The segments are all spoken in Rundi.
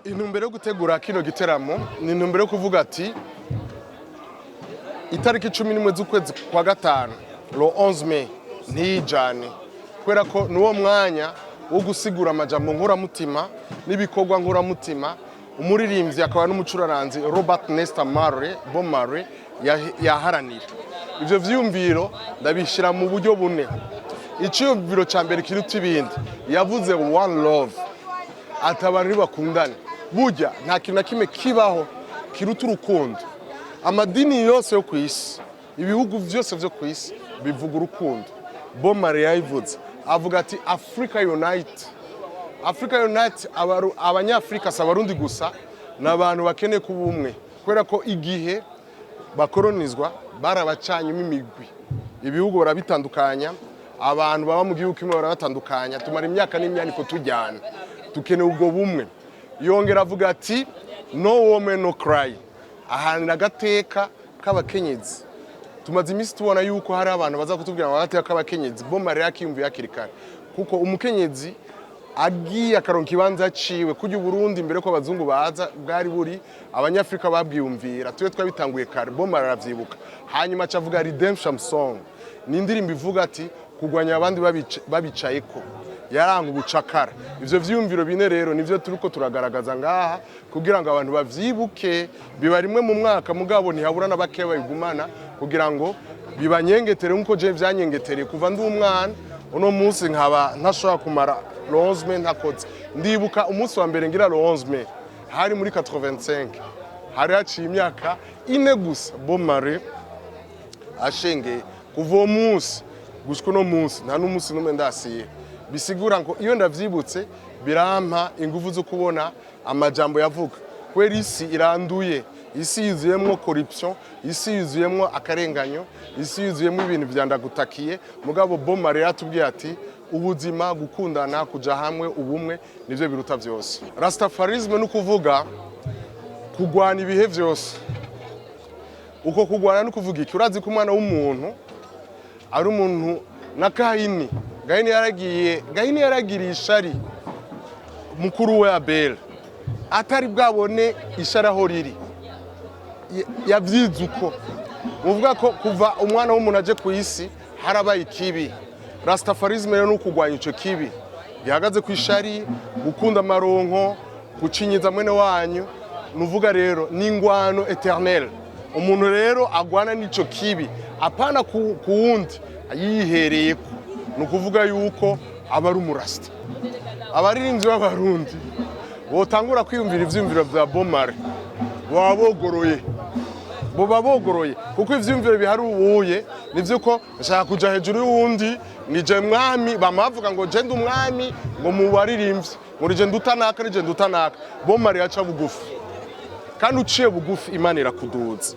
Intumbero yo gutegura kino giteramo ni intumbero yo kuvuga ati itariki 11 z'ukwezi kwa gatanu, le 11 mai, ntiyijane, kubera ko niwo mwanya wo gusigura amajambo nkoramutima n'ibikorwa nkoramutima umuririmbyi akaba n'umucuraranzi Robert Nesta Marley, Bob Marley, yaharanira. Ivyo vyiyumviro ndabishyira mu buryo bune. Iciyumviro ca mbere kiruta ibindi, yavuze "one love", ati abantu ntibakundane. Burya nta kintu na kimwe kibaho kiruta urukundo. Amadini yose yo ku isi, ibihugu byose byo ku isi bivuga urukundo. Bob Marley yabivuze avuga ati "Africa Unite, Africa Unite". Abanyafurika si Abarundi gusa, ni abantu bakeneye kuba umwe, kubera ko igihe bakoronizwa barabacanyemo imigwi, ibihugu barabitandukanya, abantu baba mu gihugu kimwe barabatandukanya, tumara imyaka n'imyaniko tujyana. Dukeneye ubwo bumwe. Yongera avuga ati "No woman, no cry", ahanira agateka k'abakenyezi. Tumaze iminsi tubona yuko hari abantu baza kutubwira ngo agateka k'abakenyezi. Bob Marley yakiyumviye hakiri kare, kuko umukenyezi agiye akaronka ikibanza ciwe kurya. Uburundi mbere ko abazungu baza bwari buri Abanyafrika babwiyumvira, tube twabitanguye kare. Bob Marley aravyibuka. Hanyuma aca avuga Redemption Song, ni indirimbo ivuga ati kurwanya abandi babicayeko, yaranga ubucakara. Ivyo vyiyumviro bine rero nivyo turiko turagaragaza ngaha kugira ngo abantu bavyibuke. Biba rimwe mu mwaka, mugabo ntihabura na bakeya babigumana kugira ngo bibanyengetere nkuko je vyanyengetereye kuva ndi umwana. Uno munsi nkaba ntashobora kumara le 11 mai ntakoze. Ndibuka umunsi wa mbere ngira le 11 mai, hari muri 85, hari haciye imyaka 4 gusa Bob Marley ashengeye. Kuva uwo munsi gushika uno munsi nta n'umunsi n'umwe ndasiye. Bisigura ngo iyo ndavyibutse birampa ingufu zo kubona amajambo yavuga, kubera isi iranduye, isi yuzuyemwo corruption, isi yuzuyemwo akarenganyo, isi yuzuyemwo ibintu vya ndagutakiye. Mugabo Bob Marley yaratubwiye ati ubuzima, gukundana, kuja hamwe, ubumwe nivyo biruta vyose. Rastafarisme ni ukuvuga kugwana ibihe vyose. Uko kugwana ni ukuvuga iki? Urazi ko umwana w'umuntu ari umuntu na Kahini. Gahini yaragiye, Gahini yaragiriye ishari mukuru we Abel, atari bwabone ishari aho riri. Yavyize uko muvuga ko kuva umwana w'umuntu aje ku isi harabaye ikibi. Rastafarisme rero ni ukugwanya ico kibi gihagaze ku ishari, gukunda amaronko, gucinyiza mwene wanyu. Nuvuga rero ni ingwano éternelle. Umuntu rero agwana n'ico kibi, apana ku wundi, yihereyeko, ni ukuvuga yuko aba ari umurasta. Abaririmbyi b'Abarundi botangura kwiyumvira ivyiyumviro vya Bob Marley, baba bogoroye, boba bogoroye, kuko ivyiyumviro bihari ubuye nivyo ko nshaka kuja hejuru y'uwundi, nije mwami. Bama bavuga ngo je ndi umwami, ngo mu baririmbyi, ngo nije ndutanaka, nije ndutanaka. Bob Marley yaca bugufi, kandi uciye bugufi Imana irakuduza.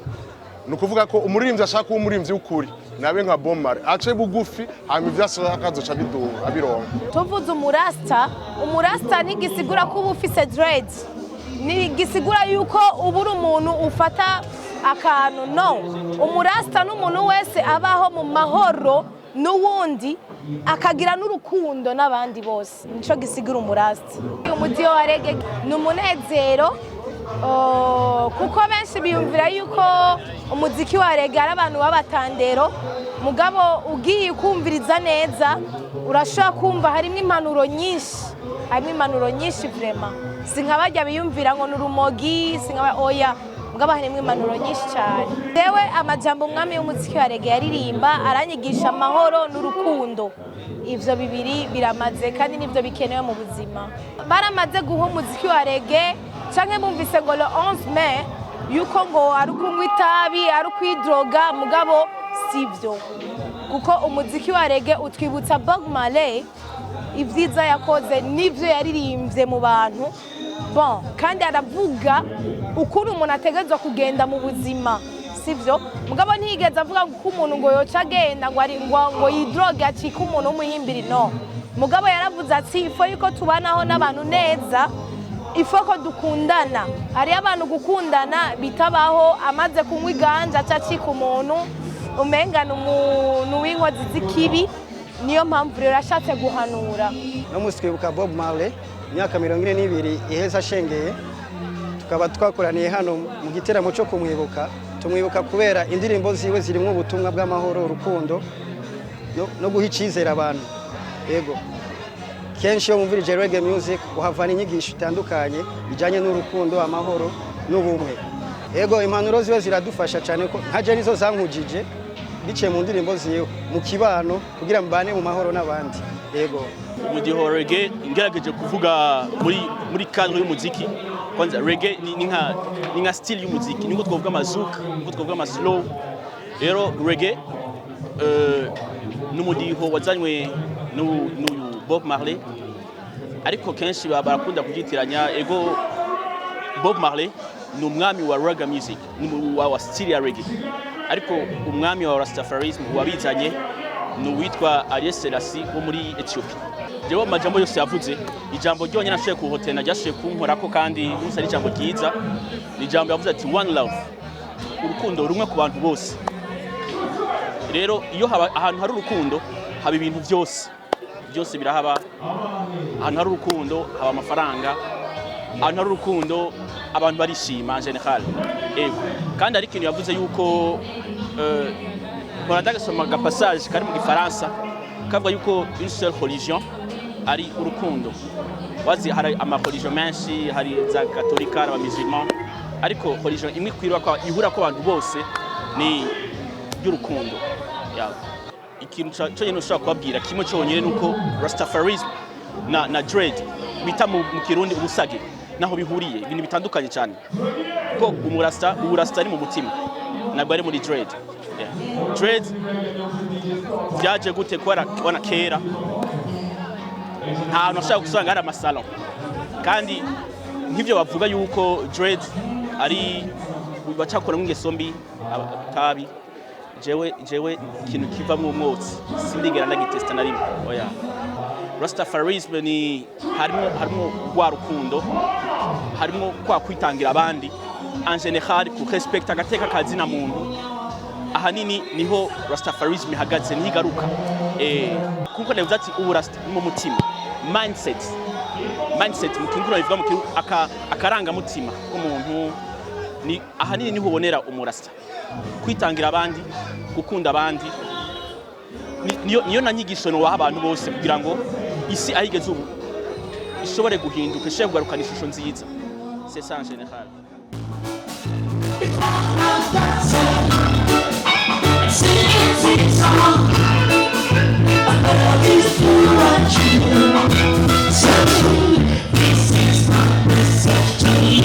Ni ukuvuga ko umuririmbyi ashaka kuba umuririmbyi w'ukuri nabe nka Bob Marley, ace bugufi, hanyuma ivyo ashaka azoca abiduha, abironka. Tuvuze umurasta, umurasta ntigisigura ko uba ufise dread, ntigisigura yuko uba uri umuntu ufata akantu. No umurasta n'umuntu wese abaho mu mahoro n'uwundi, akagira n'urukundo n'abandi bose, nico gisigura umurasta. Umudiho wa reggae ni umunezero. Oh, kuko benshi biyumvira yuko umuziki wa reggae ari abantu b'abatandero, mugabo ugiye kumviriza neza urashobora kumva harimo impanuro nyinshi, harimo impanuro nyinshi vraiment. Si nka barya biyumvira ngo ni urumogi, si nka oya, mugabo harimo impanuro nyinshi cyane. Jewe amajambo umwami w'umuziki wa reggae yaririmba aranyigisha amahoro n'urukundo. Ivyo bibiri biramaze kandi nivyo bikenewe mu buzima. Baramaze guha umuziki wa reggae, canke bumvise ngo le 11 mai yuko ngo ari ukunywa itabi, ari ukwidroga, mugabo Sivyo, kuko umuziki wa reggae utwibutsa Bob Marley, ibyiza yakoze n'ibyo yaririmbye mu bantu. Bon, kandi aravuga ukuntu umuntu ategerezwa kugenda mu buzima, sivyo? Mugabo ntiyigeze avuga ko umuntu ngo yoca agenda ngo ari ngo yidroge acike umuntu w'umuhimbiri, no. Mugabo yaravuze ati il faut yuko tubanaho n'abantu neza, il faut ko dukundana. Hariyo abantu gukundana bitabaho, amaze kunywa iganja aca acika umuntu umengana umuntu w'inkozi z'ikibi. Niyo mpamvu rero ashatse guhanura. No munsi twibuka Bob Marley, imyaka 42 iheze ashengeye, tukaba twakoraniye hano mu giteramo cyo kumwibuka. Tumwibuka kubera indirimbo ziwe zirimo ubutumwa bw'amahoro, urukundo no guha icyizere abantu. Yego, kenshi iyo wumvirije reggae music uhavana inyigisho itandukanye bijyanye n'urukundo, amahoro n'ubumwe. Yego, impanuro ziwe ziradufasha cyane, ko nka je nizo zankujije biciye mu ndirimbo ziwe mu kibano kugira mbane mu mahoro n'abandi. Yego. Umudiho wa reggae, ngerageje kuvuga muri cadre y'umuziki, kwanza reggae ni nka style y'umuziki, niko twavuga ama zouk, niko twavuga ama slow. Rero reggae n'umudiho wazanywe n'uyu Bob Marley, ariko kenshi barakunda kubyitiranya. Ego, Bob Marley ni umwami wa reggae music, ni wa style ya reggae, ariko umwami wa Rastafarism wabizanye ni uwitwa Haile Selassie wo muri Ethiopia. Jewe amajambo yose yavuze, ijambo ryonyine nashoboye kuhotena ryashoboye kunkorako kandi numvise ari ijambo ryiza, ni ijambo yavuze ati "One love", urukundo rumwe ku bantu bose. Rero iyo haba ahantu hari urukundo, haba ibintu byose, byose birahaba. Ahantu hari urukundo haba amafaranga, ahantu hari urukundo abantu barishima en général. Ego, kandi hari ikintu yavuze yuko mpora ndagasoma aga passage kari mu gifaransa kavuga yuko une seule religion ari urukundo. Wazi hari ama religion menshi, hari za katolika, hari aba ariko religion imwe ikwira ko ihura ko abantu bose ni y'urukundo. Ya, ikintu cyonyine ushobora kubabwira kimwe cyonyine nuko Rastafarism na dread bita mu Kirundi ubusage naho bihuriye, ibintu bitandukanye cyane, kuko umurasta, uburasta ari mu mutima, ntabwo ari muri dread. Yeah. Dread byaje gute? Kubera kubona kera nta hantu washobora gusanga hari ama salon, kandi nk'ibyo bavuga yuko dread ari bacakuramo ingeso mbi, itabi. Jewe ikintu kivamwo umwotsi sindigera ndagitesta na rimwe, oya. Rastafarism ni harimo rwa rukundo, harimo kwa kwitangira abandi en général, ku respect agateka kazina muntu. Ahanini niho Rastafarism ihagaze, niho igaruka. Kuko navuze ati ubu rasta ni mu mutima, mindset mu kirundi bivuga mu Kirundi akarangamutima k'umuntu. Ni ahanini niho ubonera umurasta, kwitangira abandi, gukunda abandi. Niyo na nyigisho nobaha abantu bose kugira ngo isi aho igeze ubu ishobore guhinduka, ishobore kugarukana ishusho nziza. C'est ça en général. Sing song. Love is pure and true. So this is my message to you.